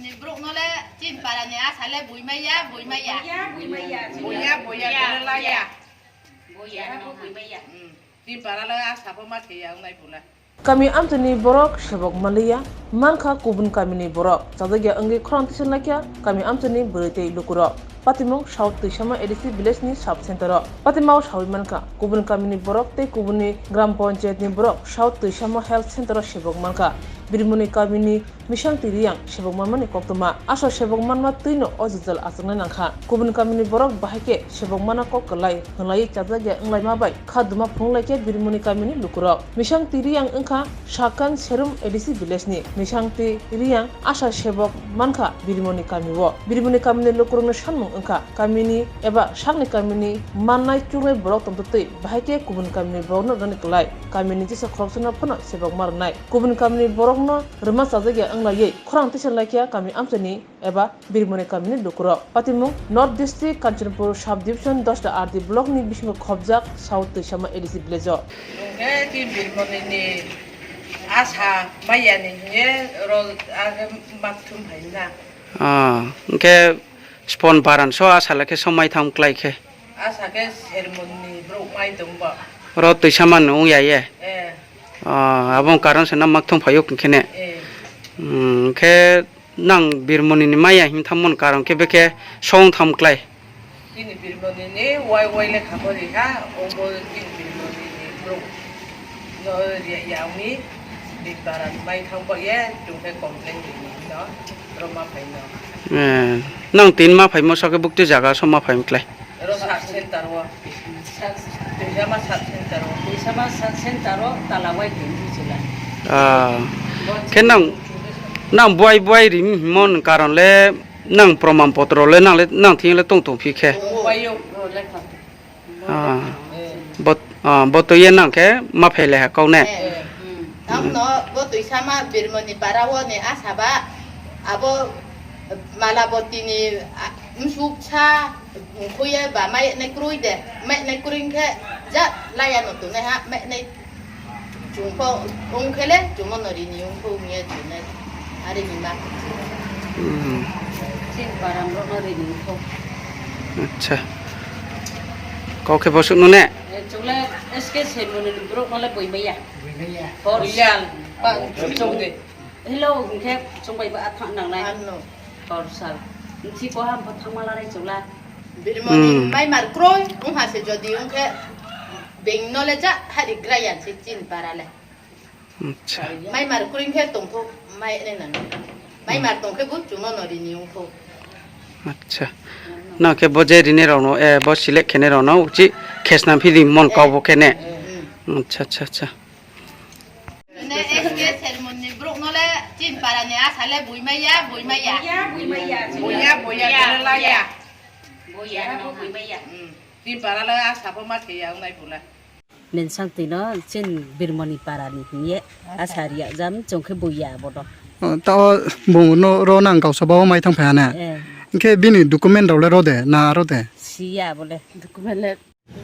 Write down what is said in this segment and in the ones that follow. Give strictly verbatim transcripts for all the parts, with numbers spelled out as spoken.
Ni borok no le tin para ni asa le bui maya, bui maya. Buya, buya, buya, buya. Buya, buya. Hmm. Tin para le asa bo ma khe ya wngnai bula. Kami amchaini borok sebok manliya, mankha kubun kamini borok. Chajakya wngwi khorang tisa laikya kami amchaini bwrwi tei lukurok. Patimung South Twisama A D C village ni sub center o. Patimao sawi mankha, kubun kamini borok tei kubunni gram panchayat ni borok South Twisama health center o sebok mankha. Birmoni kamini Misang twi riyang sebok manmani koktwma. Asha sebok manma twino o jwjal achuknai nangkha. Kubun kamini borok bahai khe sebok mana kok kwlai hwnlaiwi chajakya wnglaima bai kha duma phunuk laikya Birmoni kamini lukurok. Misang twi riyang wngkha Sakan Serum A D C village ni. Misang twi riyang asha sebok mankha Birmoni kamio. Birmoni kamini lukurokni sanmung wngkha kamini eba sakni kamini mannai chuknai borok tongtwtwi bahai khe kubun kamini borokno rwni kwlai. Kamini jesa khoroksano phano sebok ma rwnai. Kubun kamini borokno rwma chajakya wnglaiwi khorang tisa laikya kami amchaini eba Birmoni kamini lukurok. Patimung North District, Kanchanpur Sub Division, Dosta R D block ni bisingo khobjak South Twisama A D C village o. Hwnkhe tin Birmoni ni asa maya ni hwnwi oro age makthum phaina. Ah, hwnkhe spon baran so asa le khe so maitham klai khe. Asa khe sermon ni borok mai tong ba. Oro twisa man wng ya ye? Eh. Ah, abo wng karon se na mak thung phaio hwnkhe ne? Eh. Hmm, khe nang Birmoni ni maya him tham mon karon khe bekhe song tham klai. Chini Birmoni ni wai wai le khabo ri ha, obo chini Birmoni ni borok no ya, ya uni di baran mai thang ba ye, chung khe complain ri no, ro ma phai no. Eh, nang tin ma phai mo sa khe bukti jaga so ma phai klai. Oro sub center o. Tuisama sub center o. Tuisama sub center o tala wai tong di chila. Ah. Khe nang, nang buai buai rim himon karon le nang proman potro le nang le nang thing le tong tong phi khe. Buai yo, bro, le kha. Ah. Eh. Bot, ah, boto ye nang khe ma phai le ha kau ne. Eh, hmm. Ang no bo tuisama Birmoni para o ni asa ba abo Malaboti ni, ah, msuk sa Hwnkhe ba mai nai kwrwi de, mai nai kwrwi wngkhe ja laya no tongnai ha, mai nai chwng pho wngkhe le chwngno no rini wngkhe wngya chwng nai. Are ni ma. Hmm. Chini param rok no rini wngkhe. Acha. Kok khe bosuk no ne? Eh, chwng le S K Sermoni ni borok no le boi maya. Boi maya. Hor sal. Pa chwng de. Hello, hwnkhe chwng bai ba thang nang nai. Ano. Hor sal. Nthi ko ham pho thangma larai chwng la. Birmoni hmm. Mai mar kroi, wngha se jodi wngkhe beng no le ja hari graya se chini para le. Acha. Mai mar kroi khe tongtho mai ne nang. Mai mar tongkhe bu chwngno no rini wngtho. Acha. Nang khe bo je rini rok no, eh, bo select khe ne rok no uchi khesna phidi mon kau bo khe ne. Hmm. Acha, acha, acha. Ne S K Sermon ni borok no le chini para ni asa le bui maya, bui maya. Bui maya, bui maya, bui maya. Bui maya, bui maya. Hmm. Chini para le asa pho ma khe ya wngnai bula. Minsang twi no chini Birmoni para ni hiye asa riya jam chwng khe bui ya bodo. Oh, ta o bung no ro nang gausa ba o mai thang phai ne. Eh. Hwnkhe bini document rok le ro de, na ro de? Siya bole. Document le.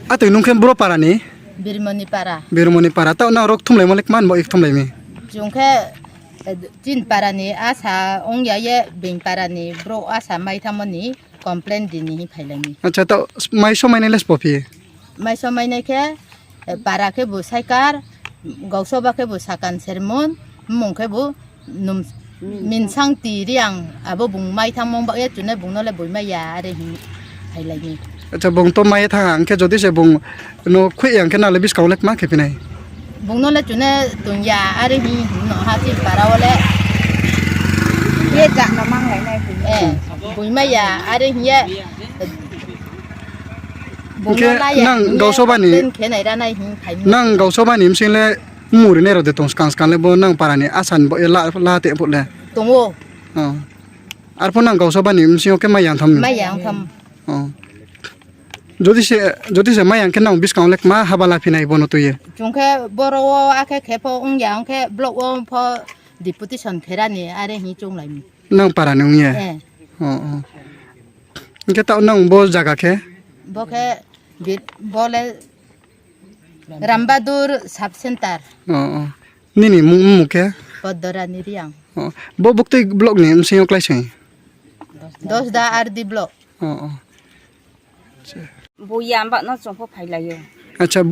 Atwi nung khe bro para ni? Birmoni para. Birmoni para. Tao nang rok thumlai malik man bo ik thumlai mi. Chwng khe, eh, chini para ni asa wng ya ye beng para ni bro asa mai thamo ni complain di ni hi phai lai mi. Acha tao mai so mai nai les po phi? Mai so mai nai khe, eh, para khe bo Saikar, gausoba khe bo Sakan Sermon, mung khe bo Num, minsang twi riang abo bung mai thang mong bagya chune bung no le bui maya are hin hai lai ni. Acha bung to mai thang ang khe jodi se bung no khui ang khe nale biskang le ma khe pinai. Bung no le chune tun ya are hin no ha ti para o le. Ye ja na mang lai nai bui. Eh, bui maya are hin ye. Bung no la ya nang hin ye, gausoba ni, khe nai ra nai hin khai ni. Nang gausoba ni msing le Muri nero de tong skang skang le bo nang para ni asan bo la la te put le. Tongo. Oh. Arpho nang gausa bani msing o ke mai yang tham. Mai yang tham. Oh. Jodi se, jodi se mai yang ke nang biskang le ma haba la phinai bono tuye. Chungkhe boro o akhe khe pho wng ya wng khe block o pho deputation kherani are hi chunglai mi. Nang para ni wng ye. Eh. Oh, oh. Hingke tao nang bo jaga khe? Bo khe bit-, bo le Rambadur Sub Center. Oh, oh. Nini mung, mung khe? Podorani Riang. Oh, bo buktui block ni bwswng klai swi? Dosda R D block. Oh, oh. Buya amba no chongpho phailaio. Acha,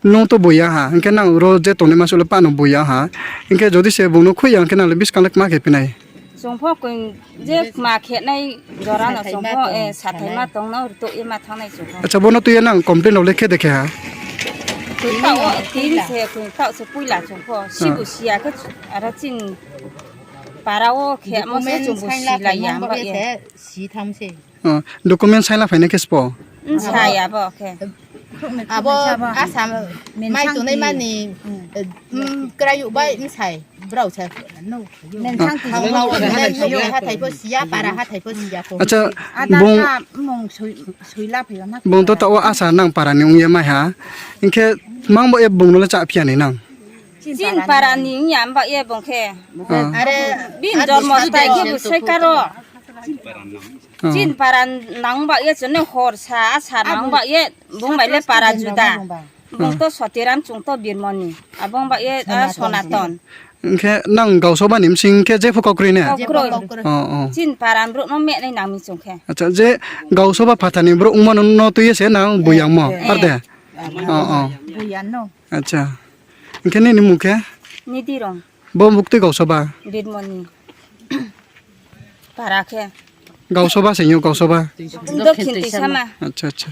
nung to buya ha, hwnkhe nang ro je tongnai masa ulo pano buya ha, hwnkhe jodi se bungno khuyang hwnkhe nang le biskang le kma khe pinai? Chongpho koi je kma khenai jora no chongpho, eh, sathai ma tongno rwtwi ma thangnai chongpho. Acha, bono twi nang complain rok le khe de khe ha? Twi ta o tin se, koi ta se puila chongpho, sibu siya khe aro chini para o khe mo se chongpho silaiya amba ye. Si thang se. Oh, document saina phaina khe spo? Saya bo khe. Abo Assam mai tongnai mani, mm, kwrayuk bai bwsai brao sa. Hathai pho siya, para hathai pho siya ko. Acha, bung, bung to tao asa nang para ni wngya mai ha. Hwnkhe mang bo e bung no le cha phiya ni nang? Chin para ni wngya amba e bung khe. Are bin jormo tai khe bwsai karo. Oh. Chin para nang ba ye chwng hor sa, sa nang ba ye bung bai le para juda. Bung to Sotiram, chwng to Birmoni. Abong ba ye, ah, Sonaton. Hwnkhe nang Gausoba ni bwswng khe jepho kok kwrwi ne? Kok kwrwi. Oh, oh. Chin para brouh no me nai nang mi chwng khe. Acha, je Gausoba phatar ni brouh wngmano no twi se nang buyang mo, eh, par de? Oh, oh. Buyang no. Acha. Hwnkhe nini mung khe? Nidirong. Bo buktwi Gausoba? Birmoni. Para khe. Gausoba se yo, Gausoba? Dokhin Twisama. Acha, acha.